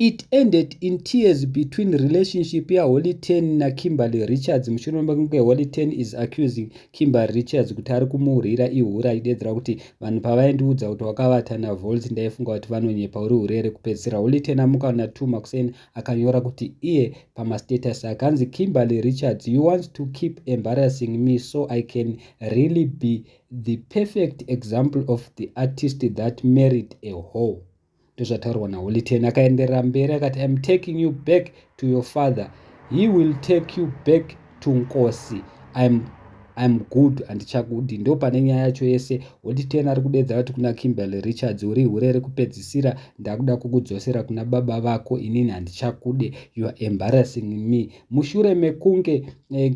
It ended in tears between relationship yaHoly Ten naKimberly Richards mushure mekunge Holy Ten is accusing Kimberly Richards kuti ari kumuhurira, ihura, achidedzera kuti vanhu pavaindiudza kuti wakavata naVolt ndaifunga kuti vanonyepa, uri hure rekupedzisira. Holy Ten amuka na2 makuseni akanyora kuti iye pamastatus akanzi, "Kimberly Richards, you want to keep embarrassing me so I can really be the perfect example of the artist that married a hoe." Ndozvataurwa naHoly Ten. Akaenderera mberi akati, "Im taking you back to your father, he will take you back to Nkosi. I'm good, handichakudi." Ndo pane nyaya yacho yese. Holy Ten ari kudedza kuti kuna Kimberly Richards, uri hure rekupedzisira, ndakuda kukudzosera kuna baba vako, inini handichakude, you are embarrassing me. Mushure mekunge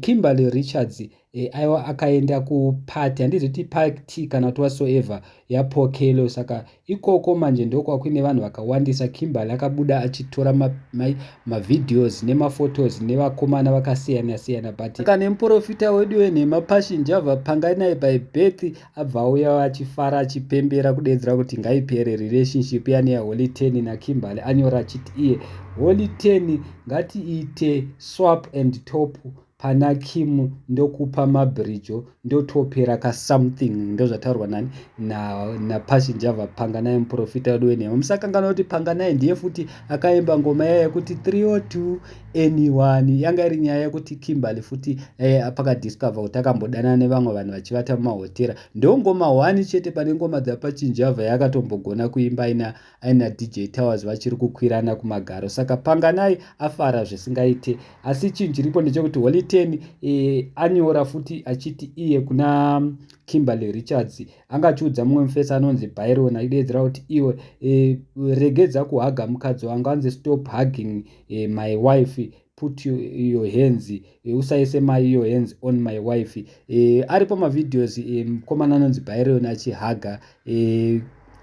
Kimberly Richards aiwa akaenda kupati, handizoti party kana kuti whatsoever, yaPokelo. Saka ikoko manje ndokwakuine vanhu vakawandisa. Kimberly akabuda achitora mavideos nemaphotos nevakomana vakasiyana siyana, but kana muprofita wedu wenhema Passion Java Panganai by birth abva auya achifara, achipembera, kudedzera kuti ngaipere relationship yani yaHoly Ten naKimberly. Anyora achiti iye Holy Ten, ngatiite swap and top pana Kim, ndokupa mabhirijo, ndotopera kasomething. Ndozvataurwa nani? NaPassion Java Panganai, muprofita wedu wenhema. Musakanganwa kuti Panganai ndiye futi akaimba ngoma yaya yekuti 302 anyone. Yanga iri nyaya yekuti Kimberly futi pakadiscover kuti akambodanana nevamwe vanhu vachivata mumahotera. Ndo ngoma 1 chete pane ngoma dzaPassion Java yaakatombogona kuimba aina DJ Towers vachiri kukwirana kumagaro. Saka Panganai afara zvisingaite, asi chinhu chiripo ndechekuti Holy Ten anyora futi achiti iye kuna Kimberly Richards, angachiudza mumwe mufesi anonzi Byron, achidedzera kuti iwe regedza kuhaga mukadzi wangu, anzi, "Stop hugging my wife, put your hands, usaise my your hands on my wife." Aripo mavideos, mukomana anonzi Byron achihaga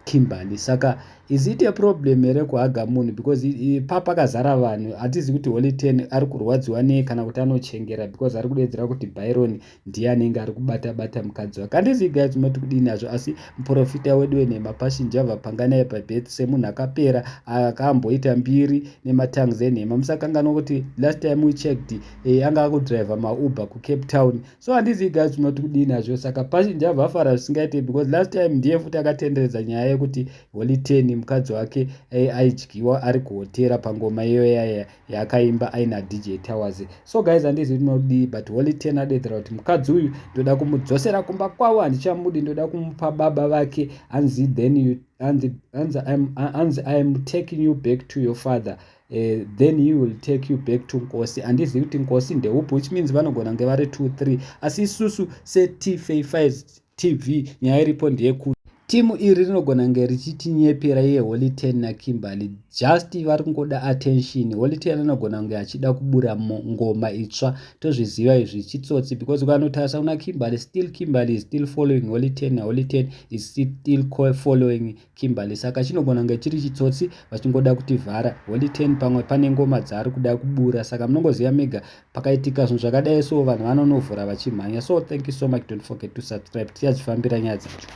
Kimberly. Saka is it a problem here kuhaga munhu? Because papakazara vanhu, hatizi kuti Holy Ten ari kurwadziwa nei kana kuti anochengera, because ari kudedzera kuti Byron ndiye anenge ari kubata bata mukadzi wake. Handizi guys mati kudini nazvo, asi muprofita wedu wenhema Passion Java Panganai pabeth semunhu akapera akamboita mbiri nematangs enhema. Musakanganwa kuti last time we checked anga akudhiraivha maUber kuCape Town. So handizi guys mati kudini nazvo. Saka Passion Java afara zvisingaite because last time ndiye futi akatenderedza nyaya yekuti Holy Ten mukadzi wake aidyiwa ari kuhotera pangoma iyoyo yaakaimba aina DJ Towers. So guys, handizi tinodii, but Holy Ten adedzera kuti mukadzi uyu ndoda kumudzosera kumba kwavo, handichamudi, ndoda kumupa baba vake. Hanzi then you hanzi, "I am taking you back to your father, then he will take you back to Nkosi." Handizivi kuti Nkosi ndeupi, which means vanogona kunge vari 2 3, asi isusu seTfa5 TV nyaya iripo ndeyekuti timu iri rinogona kunge richitinyepera iye Holy Ten naKimberly, just vari kungoda attention. Holy Ten anogona kunge achida kubura ngoma itsva, tozviziva izvi chitsotsi, because ukanotarisa kuna Kimberly, still Kimberly is still following Holy Ten, naHoly Ten is still following Kimberly. Saka chinogona kunge chiri chitsotsi vachingoda kutivhara. Holy Ten pamwe pane ngoma dzaari kuda kubura, saka munongoziva mega pakaitika zvinhu zvakadai so vanhu vanonovhura vachimhanya. So thank you so much, don't forget to subscribe, tichadzifambira nyaya dzacho.